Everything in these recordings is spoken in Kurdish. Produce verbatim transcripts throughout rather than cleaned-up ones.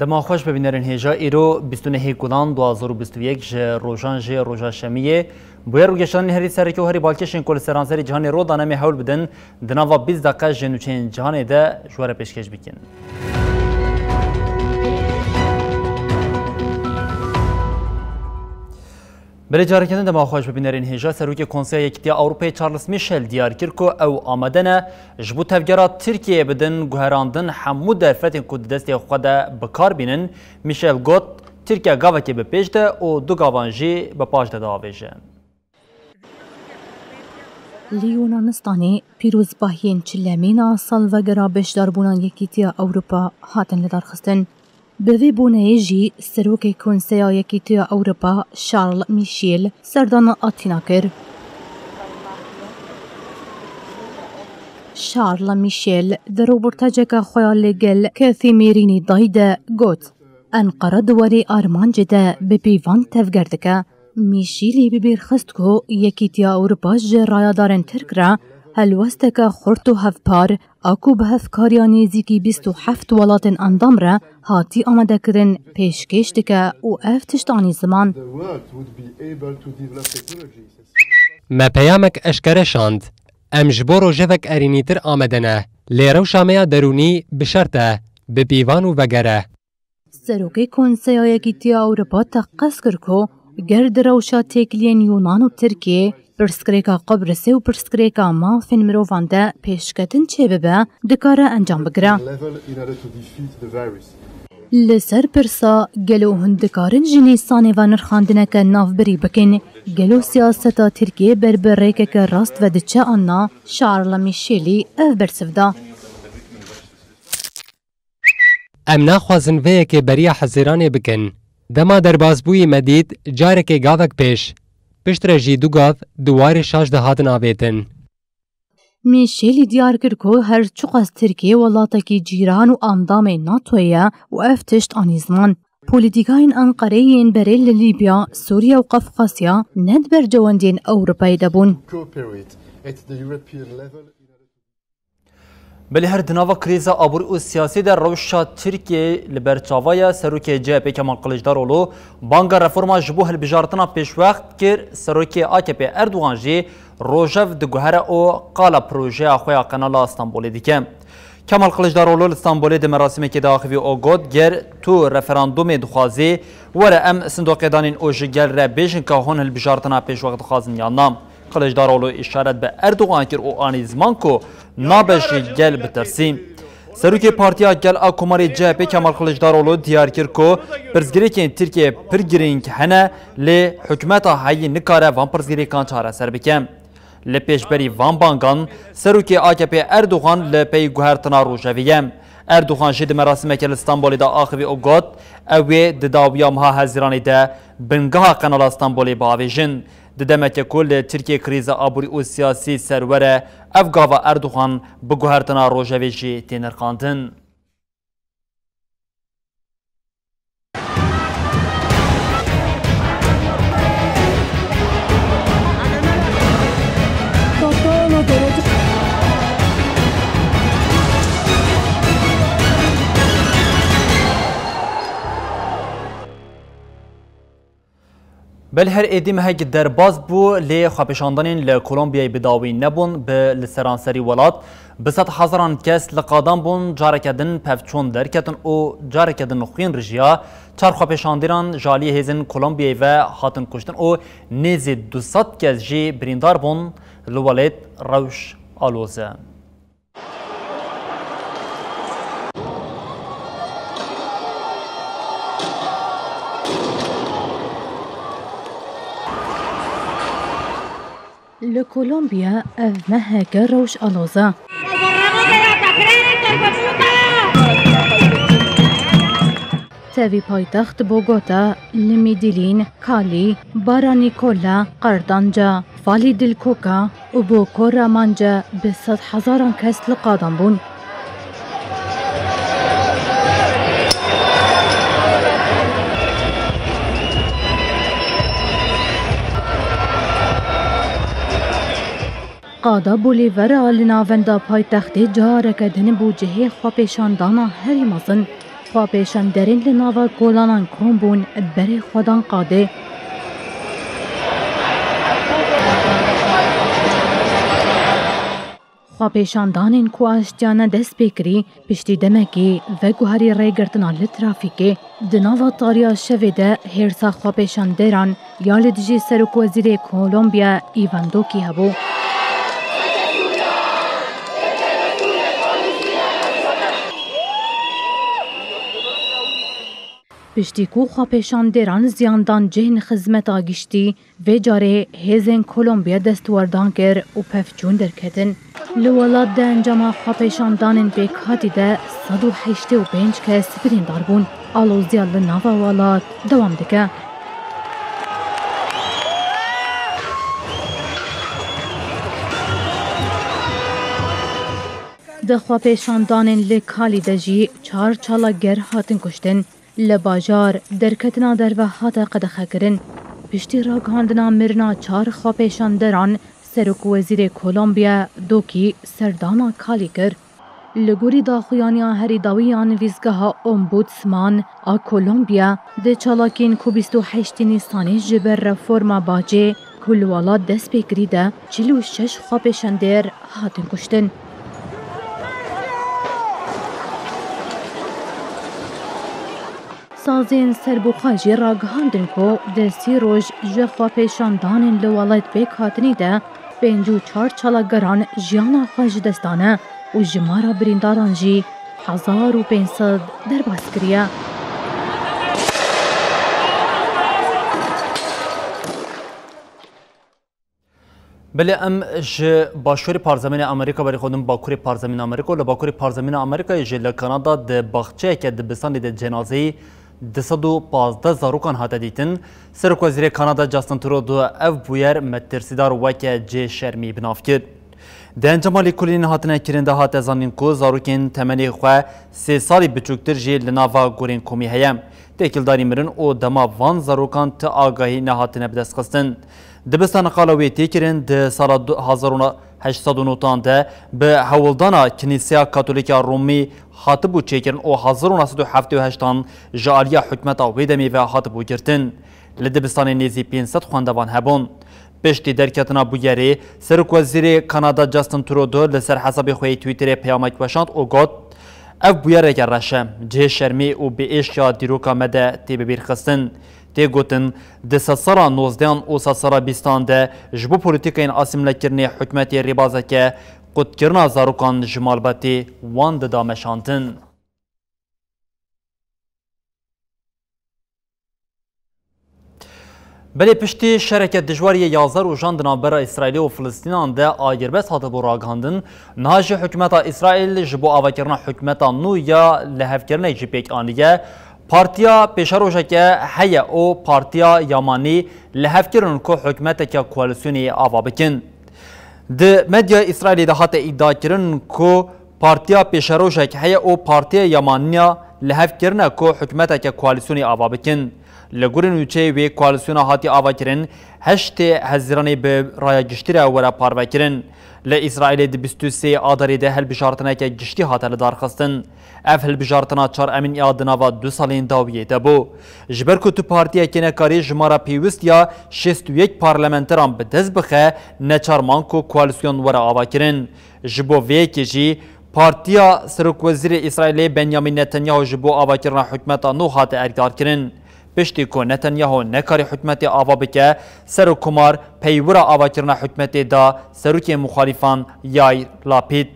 Dema xweş bibînerên hêja, îro bîst û nehê Gulan du hazar û bîst û yek ji rojan jê roja şemiyê. Bûyer û geşanên herî sereke û herî balkêşên ku li seranserî cîhanê rû dane, em ê hewl bidin di nava bîst deqe ji nûçeyên cîhanê de ji we re pêşkêş bikin. Belê, careke din dema xweş bibînerên hêja. Serokê Konseya Yekîtiya Ewropayê Charles Michel diyar kir ku ew amade ne ji bo tevgera Tirkiyeyê bidin guherandin hemû derfetên ku di destê xwe de bi kar bînin. Michel got, Tirkiye gavekê bi pêş de û du gavan jî bi paş de diavêje. Li Yunanistanê pîrozbahiyên çilemîn a salvegera beşdarbûna Yekîtiya Ewropa hatin lidarxistin. Bi vê boneyê jî Serokê Konseya Yekîtiya Ewropa Charles Michel serdana Atîna kir. Charles Michel di roportajeka xwe ya li gel Kathy Merînî dayî de got, Enqere di warê armancê de bi pîvan tevger dike. Mîşîlî bi bîr xist ku Yekîtiya Ewropa ji rayadarên Tirk re helwesteke xurt û hevpar a ku bi hevkariya nêzîkî bîst û heft welatên endam re hatî amadekirin pêşkêş dike û ev tişt anî ziman. Me peyamek eşkere şand. Em ji bo rojevek erênîtir amade ne. Lê rewşa me ya derûnî bi şert e, bi pîvan û veger e. Serokê Konseya Yekîtiya Ewropa teqez kir ku ger di rewşa têkiliyên Yunan û Tirkiyê, pirsgirêka Qibrisê û pirsgirêka mafên mirovan de pêşketin çêbibe, dikare encam bigire. Li ser pirsa gelo hûn dikarin ji nîsanê ve nirxandineke navbirî bikin, gelo siyaseta Tirkiyê ber bi rêkeke rast ve diçe an na, Charles Michelî ev bersiv da. Em naxwazin vê yekê beriya Hezîranê bikin. Dema derbasbûyî me dît carekê gavek pêş. Piştre jî du gav di warê şaş de hatin avêtin. Mîşelî diyar kir ku her çiqas Tirkiye welatekî cîran û endamê NATOyê ye û ev tişt anî ziman. Polîtîkayên Enqereyê yên berê li Lîbya, Sûriye û Qafqasya ne di ber cewendiyên Ewropayê de bûn. Belê her di nava krîza aborî û siyasî de rewşa Tirkiyeyê li ber çava ye. Serokê C H P Kemal Kiliçdaroglu banga reforma ji bo hilbijartina pêşwext kir. Serokê A K P Erdogan jî rojev diguhere û qala projeya xwe ya Qenala Stenbolê dike. Kemal Kiliçdaroglu li Stenbolê di merasîmekê de axivî û got, Ger tu referandûmê dixwazî, were em sindoqê danîn û ji gel re bêjin ka hûn hilbijartina pêşwext dixwazin yan na. Kiliçdaroglu îşaret bi Erdogan kir û anî ziman ku nabe ji gel bitirsî. Serokê Partiya Gel a Komarê C H P Kemal Kiliçdaroglu diyar kir ku pirsgirêkên Tirkiyeyê pir girîng hene, lê hikûmeta heyî nikare van pirsgirêkan çareser bike. Li pêşberî van bangan, Serokê A K P Erdogan li pey guhertina rojevê ye. Erdogan jî di merasîmeke li Stenbolê de axivî û got, Ew ê di dawiya meha Hezîranê de bingeha Qenala Stenbolê biavêjin. Di demeke ku li Tirkiyê krîza aborî û siyasî ser were, ev gava Erdogan bi guhertina rojevê jî tê nirxandin. Belê her êdî mehek derbas bû, lê xwepêşandanên li Kolombiyayê bi dawî nebûn. Bi li seranserî welat bi sed hezaran kes li qadan bûn, careke din pevçûn derketin û careke din xwîn rijiya. Çar xwepêşandiran ji aliyê hêzên Kolombiyayê ve hatin kuştin û nêzî du sed kes jî birîndar bûn. Li welêt rewş aloz e. Li Kolombiya ev meheke rewş aloz e. Tevî paytext Bogota, li Medellîn, Kalî, Barra Nikola, Qardanca, Falî Dilkoka û Bokora Mance bi sed hezaran kes li qadan bûn. Qada Bolîvera li navenda paytextê careke din bû cihê xwepêşandana herî mezin. Xwepêşanderên li nava kolanan kom bûn, berê xwe dan qadê. Xwepêşandanên ku aştiyane dest pê kirî, piştî demekî veguherî rêgirtina li trafîkê. Di nava tariya şevê de hêrsa xwepêşanderan ya li dijî Serokwezîrê Kolombiya Ivan Duque hebû. Piştî ku xwepêşandêran ziyan dan cihên xizmeta giştî, vê carê hêzên Kolombiya destwerdan kir û pevçûn derketin. Li welat di encama xwepêşandanên pêkhatî de sed û heştê û pênc kes birîndar bûn. Aloziya li nava welat dewam dike. Di xwepêşandanên li Kalî de jî çar çalakger hatin kuştin. Li bajar derketina derve hate qedexekirin. Piştî ragihandina mirina çar xwepêşanderan, Serokwezîrê Kolombiya Duque serdana Kalî kir. Li gorî daxuyaniya herî dawî ya nivîsgeha Ombudsman a Kolombiya, di çalakiyên ku bîst û heştê Nîsanê ji ber reforma bacê ku li welat dest pê kirî de çil û şeş xwepêşandêr hatin kuştin. Saziyên serbixwe jî ragihandin ku di sî roj ji xwepêşandanên li welat pêk hatinî de pêncî û çar çalakgeran jiyana xwe ji dest dane û jimara birîndaran jî hezar û pênc sed derbas kiriye. Belê em ji başûrê parzemîna Amerîka berî xwe din bakurê parzemîna Amerîka û li bakurê parzemîna Amerîkayê jî li Kanada di baxçeyeke dibistanê de cenazeyî du sed û pazdeh zarokan hate dîtin. Serokwezîrê Kanada Justin Trudeau ev bûyer metirsîdar weke cihê şermî bi nav kir. Di encama lêkolînên hatine kirin de hate zanîn ku zarokên temenê xwe sê salî biçûktir jî li nava gorên komî heye. Têkildarî mirin û dema van zarokan ti agahî nehatine bidestxistin. Dibistana qala wê tê kirin di sala du hezar û heşt sed û newdan de bi hewldana Kinîseya Katolîk a Romî hatibû çêkirin û hezar û neh sed û heftê û heştan ji aliya hikûmeta wê demê ve hatibû girtin. Li dibistanê nêzî pênc sed xwendevan hebûn. Piştî derketina bûyerê, Serokwezîrê Kanada Justin Trudeau li ser hesabê xwe yê Twitterê peyamek weşand û got, "Ev bûyereke reş e, cihê şermê û biêş ya dîroka me de tê bibîrxistin." Tê gotin, di sedsala nozdehan û sedsala bîstan de ji bo polîtîkayên asîmlekirinê hikûmetê rêbazeke qutkirina zarokan ji malbatê wan dida meşandin. Belê piştî şereke dijwar yê yazdeh rojan di navbera Îsraîlê û Filistînan de agirbest hatibû ragihandin, niha jî hikûmeta Îsraîl ji bo avakirina hikûmeta nû ya lihevkirinek jî pêk aniye. Partiya pêşerojeke heye û partiya Yamanî lihevkirin ku hikûmeteke koalîsyonê ava bikin. Di medyaya Îsraîlê de hate îdiakirin ku partiya pêşerojek heye û partiya Yamaniya li hev kirine ku hikûmeteke koalîsyonê ava bikin. Li gorî nûçeyê wê koalîsyona hatiye avakirin, heştê Hezîranê bi raya giştî re were parvekirin. Li Îsraîlê di bîst û sê Adarê de hilbijartineke giştî hate lidarxistin. Ev hilbijartina çar emîn ya di nava du salên dawiyê de bû. Ji ber ku tu partiyekê nekarî jimara pêwist ya şêst û yek parlamenteran bi dest bixe, neçar man ku koalîsyon were avakirin. Ji bo vê yekê jî Partiya Serokwezîrê Îsraîlê Benyamin Netanyahu ji bo avakirina hikûmeta nû hate erkdarkirin. Piştî ku Netanyahu nekarî hikûmetê ava bike, Serokkomar peywira avakirina hikûmetê da serokê muxalîfan Yair Lapid.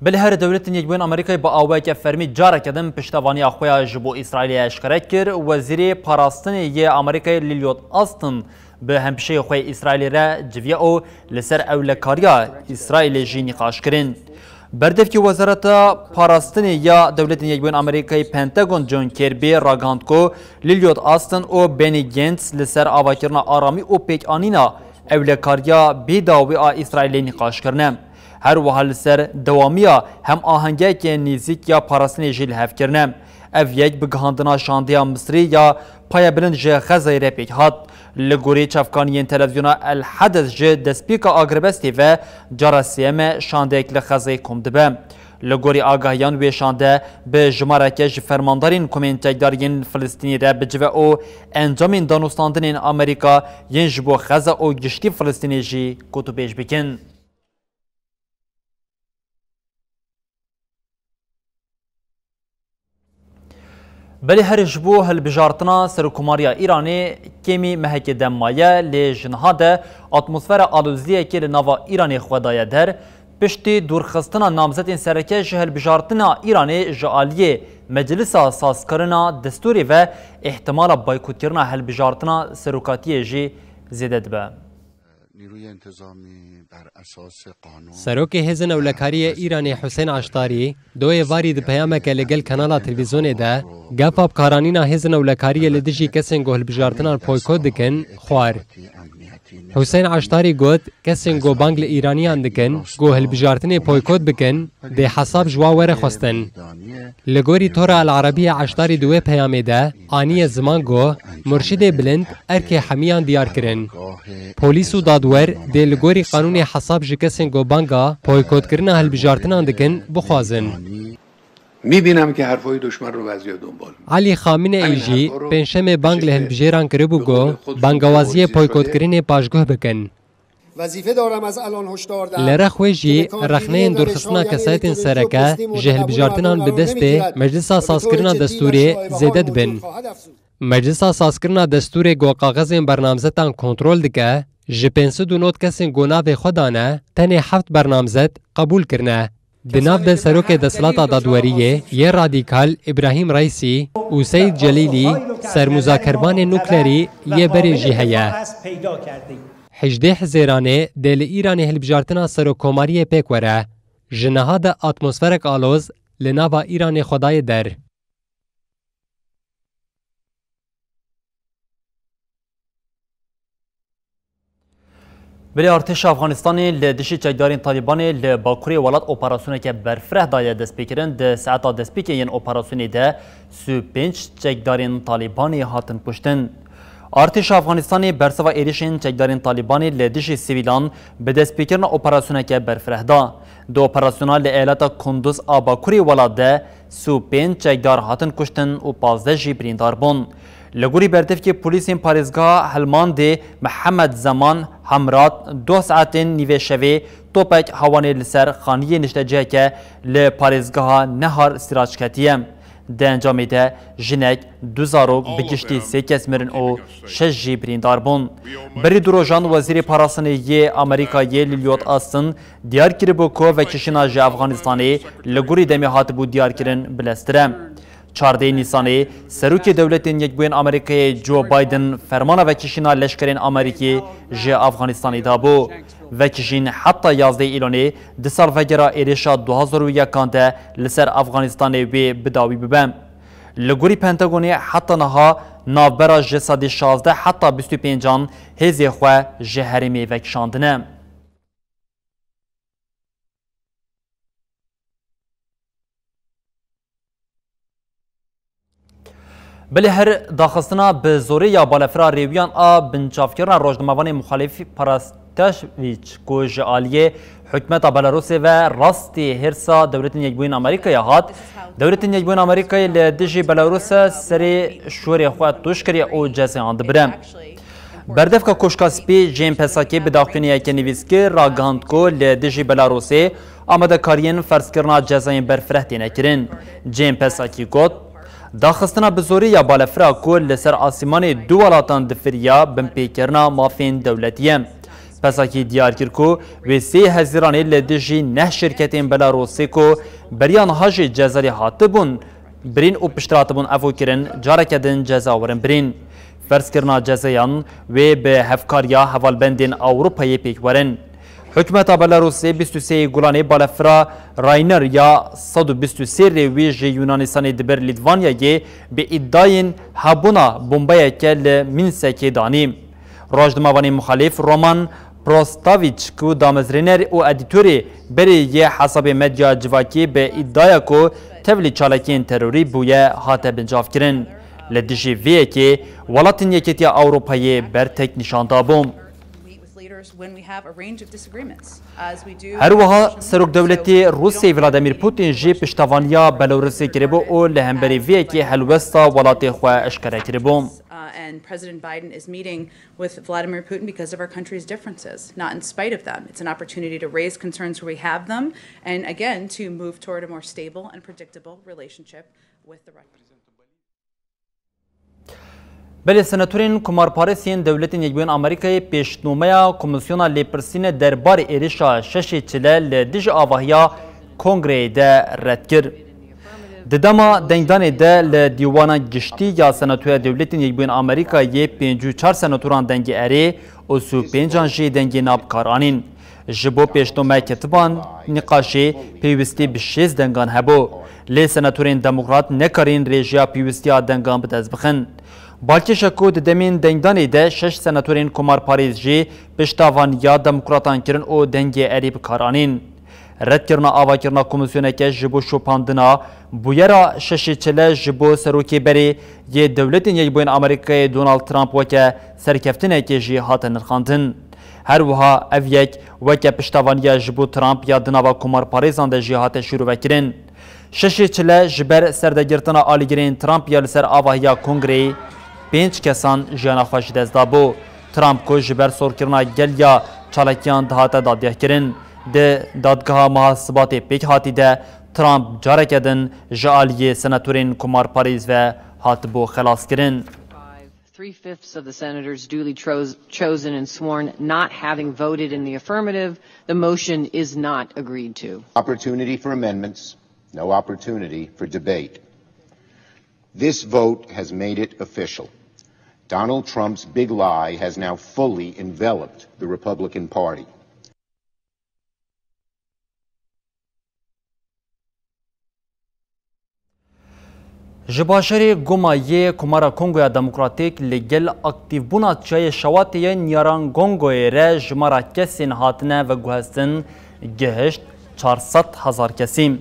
Belê her Dewletên Yekbûyên Amerîkayê bi awayeke fermî careke din piştevaniya xwe ya ji bo Îsraîlê eşkere kir. Wezîrê Parastinê yê Amerîkayê Lloyd Austin bi hempişeyê xwe yê Îsraîlê re civiya û li ser ewlekariya Îsraîlê jî nîqaş kirin. Berdevkê Wezareta Parastinê ya Dewletên Yekbûyên Amerîkayê Pentagon John Kirby ragihand ku Lloyd Austin û Benny Gantz li ser avakirina aramî û pêkanîna ewlekariya bêdawî a Îsraîlê nîqaş kirine. Her wiha li ser dewamiya hemahengiyeke nêzîk ya parastinê jî li hev kirine. Ev yek bi gihandina şandeya Misrê ya payebilind ji Xezeyê re pêk hat. Li gorî çavkaniyên televîzyona El Hades ji destpêka agirbestê ve cara sêyem e şandeyek li Xezeyê kom dibe. Li gorî agahiyan wê şande bi jimareke ji fermandarên komên çekdar yên Filistînî re bicive û encamên danûstandinên Amerîka yên ji bo Xeze û giştî Filistînê jî gotûbêj bikin. Belê her ji bo hilbijartina Serokkomariya Îranê kêmî mehekê dem maye, lê ji niha de atmosfera aloziyekê li nava Îranê xwe daye der. Piştî dûrxistina namzetên sereke ji hilbijartina Îranê ji aliyê Meclisa Sazkirina Destûrê ve, îhtimala baykotkirina hilbijartina serokatiyê jî zêde dibe. نیروی انتظامی بر اساس قانون Serokê Hêzên Ewlekariyê Îranê Husên Aştarî, doyê varî di peyameke li gel kanala televîzyonê de, gefa bikaranîna hêzên ewlekariyê li dijî kesên ku hilbijartinan boykot dikin, xwar. Husên Aştarî got, kesên ku bang li Îraniyan dikin, ku hilbijartinê boykot bikin, dê hesab ji wan were xwestin. Li gorî Tora El Arabiya Eştarî di wê peyamê de aniye ziman ku murşidê bilind erkê hemiyan diyar kirin. Polîs û dadwer dê li gorî qanûnê hesab ji kesên ku banga boykotkirina hilbijartinan dikin bixwazin. می‌بینم که حرفای دشمن رو بعضیا دنبال می‌کنن. Elî Xamineyî jî pêncşemê bang li hilbijêran kiribû ku bangawaziyê boykotkirinê paşguh bikin. وظیفه دارم از الان هشدار دهم Li re xwe jî rexneyên dûrxistina kesayetên sereke ji hilbijartinan bi destê Meclisa Sazkirina Destûrê zêde dibin. Meclisa Sazkirina Destûrê ku kaxezên bernamzetan kontrol dike, ji pênc sed û nod kesên ku navê xwe dane, tenê heft bernamzet qebûl kirine. Di nav de serokê desthilata dadweriyê yê radîkal Îbrahîm Reîsî û Seyîd Celîlî sermûzakervanê nuklerî yê berê jî heye. Hejdê Hizêranê dê li Îranê hilbijartina serokkomariyê pêk were. Ji niha de atmosferek aloz li nava Îranê xwe daye der. Belê artêşa Afganistanê li dijî çekdarên Talîbanê li bakurê welat operasyoneke berfireh daye destpêkirin. Di saeta destpêkê yên operasyonê de sî û pênc çekdarên Talîbanê hatin kuştin. Artêşa Afganistanê bersiva êrişên çekdarên Talîbanê li dijî sivîlan bi destpêkirina operasyoneke berfireh da. Di operasyona li eyaleta Kunduz a bakurê welat de sî û pênc çekdar hatin kuştin û pazdeh jî birîndar bûn. Li gorî berdevkê polîsên parêzgeha Helmandê Mihemed Zeman Hemrat, du saetên nîvê şevê topek hewanê li ser xaniyê nişteciheke li parêzgeha Nehar Sirac ketiye. Di encamê de jinek, du zarok, bi giştî sê kes mirin û şeş jî birîndar bûn. Berî du rojan Wezîrê Parastinê yê Amerîkayê Lloyd Austin diyar kiribû ku vekişîna ji Afganistanê li gorî demê hatibû diyarkirin bileztir e. Çardeh Nîsanê Serokê Dewletên Yekbûyên Amerîkayê Joe Biden fermana vekişîna leşkerên Amerîkî ji Afganistanê dabû. Vekişîn heta yazdeh Îlonê di salvegera êrişa du hazar û yekan de li ser Afganistanê wê bi dawî bibe. Li gorî Pentagonê heta niha navbera ji sedî şazdeh heta bîst û pêncan hêzê xwe ji herêmê vekişandine. Belê her daxistina bi zorê ya balefira rêwiyan a binçavkirina rojnamevanê muxalîf Parastaşvîç ku ji aliyê hikûmeta Belarusê ve rastî hêrsa Dewletên Yekbûyên Amerîkayê hat, Dewletên Yekbûyên Amerîkayê li dijî Belarusê serê şûrê xwe tûj kiriye û cezayan dibire. Berdevka Koşka Spî Jen Psakî bi daxuyaniyeke nivîskî ragihand ku li dijî Belarusê amadekariyên ferzkirina cezayên berfireh têne kirin. Jen Psakî got, daxistina bi zorî ya balefira ku li ser asîmanê du welatan difiriya binpêkirina mafên dewletî ye. Pesakî diyar kir ku wê sê Hezîranê li dijî neh şirketên Belarusê ku beriya niha jî cezayê hatibûn birîn û piştre hatibûn efokirin, careke din ceza werin birîn. Ferzkirina cezayan wê bi hevkariya hevalbendên Ewropayê pêk werin. Hikûmeta Belarusê bîst û sê Gulanê balefira Rainer ya sed û bîst û sê rêwî ji Yunanistanê di ber Lîtvanyayê bi îdayên hebûna bombayeke li Mînsekê danî. Rojnamevanê muxalîf Roman Prostaviç ku damezrêner û edîtorê berê yê hesabê medya civakî bi îdaya ku tevlî çalakiyên terorî bûye hate bincavkirin. Li dijî vê yekê welatên Yekêtiya Ewropayê ber tek nîşan dabû. Her wiha serokdewletê Rûsê Vladimir Putin jî piştevaniya Belarusê kiribû û li hemberî vê yekê helwesta welatê xwe eşkere kiribû. Uh, and President Biden is meeting with Vladimir Putin because of our country's differences, not in spite of them. It's an opportunity to raise concerns where we have them, and again, to move toward a more stable and predictable relationship with the Russian. Belê senatorên komarparêz yên Dewletên Yekbûyên Amerîkayê pêşnomeya Komîsyona Lêpirsînê derbarê êrişa şeşê çile li dijî avahiya Kongreyê de red kir. Di dema dengdanê de li Dîwana Giştî ya Senatoya Dewletên Yekbûyên Amerîkayê pêncî û çar senatoran dengê erê û sî û pêncan jî dengê na bi kar anîn. Ji bo pêşnome ketiba nîqaşê pêwîstî bi şêst dengan hebû. Lê senatorên demokrat nekarîn rêjeya pêwîstiya dengan bi dest bixin. Balkêş e ku di demên dengdanê de şeş senatorên komarparêz jî piştevaniya demokratan kirin û dengê erê bi kar anîn. Redkirina avakirina komîsyoneke ji bo şopandina bûyera şeşê çile ji bo serokê berê yê Dewletên Yekbûyên Amerîkayê Donald Trump weke serkeftinekê jî hate nirxandin. Her wiha ev yek weke piştevaniya ji bo Trump ya di nava komarparêzan de jî hate şîrovekirin. Şeşê çile ji ber serdegirtina alîgirên Trump ya li ser avahiya Kongreyê pênc kesan jiyana xwe ji dest dabû. Trump ku ji ber sorkirina gel ya çalakiyan dihate dadgehkirin, di dadgeha meha Sibatê pêk hatî de Trump careke din ji aliyê senatorên komarparêz ve hatibû xelaskirin. Three-fifths of the senators duly chose, chosen and sworn not having voted in the affirmative, the motion is not agreed to. Opportunity for amendments, no opportunity for debate. This vote has made it official. Donald Trump's big lie has now fully enveloped the Republican Party. Ji bajarê Goma yê Komara Kongoya Demokratîk li gel aktîvbûna Çiyayê Şewatê yê Nyiragongoyê re jimara kesên hatine veguhestin gihişt çar sed hezar kesî.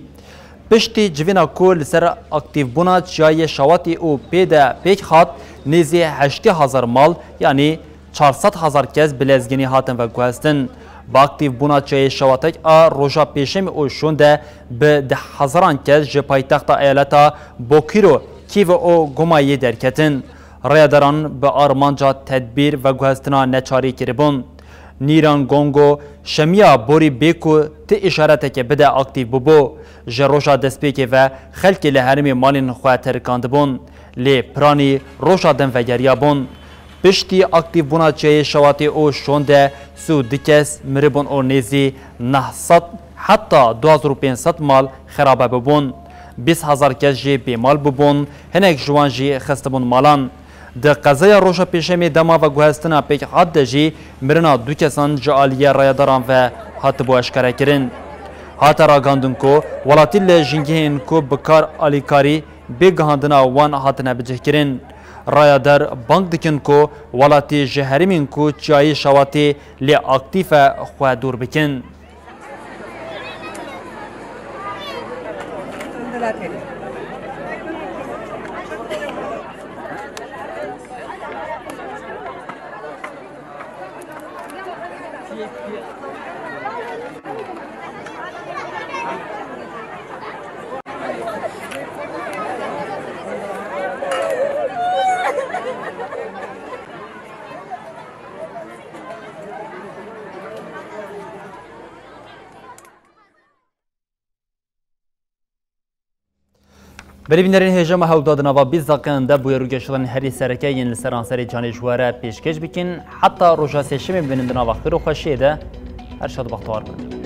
Piştî civîna ku li ser aktîvbûna Çiyayê Şewatê û pê de pêk hat, nêzî heştê hezar mal, yanî çar sed hezar kes bi lezgînî hatin veguhestin. Bi aktîvbûna Çiyayê Şewatek a roja Pêşemê û şûnde bi deh hezaran kes ji paytexta eyaleta Bokîro, Kîve û Gomayê derketin. Rayadaran bi armanca tedbîr veguhestina neçarî kiribûn. Nîrangongo şemiya borî bê ku ti îşareteke bide aktîv bûbû. Ji roja destpêkê ve xelkê li herêmê malên xwe terikandibûn. Lê piranî roja din vegeriyabûn. Piştî aktîvbûna Çiyayê Şewatê û şûnde sî û du kes miribûn û nêzî neh sed heta du hezar û pênc sed mal xerabe bibûn. Bîst hezar kes jî bêmal bûbûn, hinek ji wan jî xistibûn malan. Di qezaya roja Pêşemê dema veguhestina pêkhat de jî mirina du kesan ji aliyê rayadaran ve hatibû eşkerekirin. Hate ragihandin ku welatî li jîngehên ku bi kar alîkarî bê gihandina wan hatine bicihkirin. Rayadar bang dikin ku welatî ji herêmên ku Çiyayê Şewatê lê aktîf e xwe dûr bikin. Belê bînerên hêja me hewda di nava bîst deqeyan de bûyer û geşedanên herî sereke yên li seranserê cîhanê ji we re pêşkêş bikin. Heta roja sêşemê bibînin di nava xêr û xweşiyê de. Her şad û bextewar bin.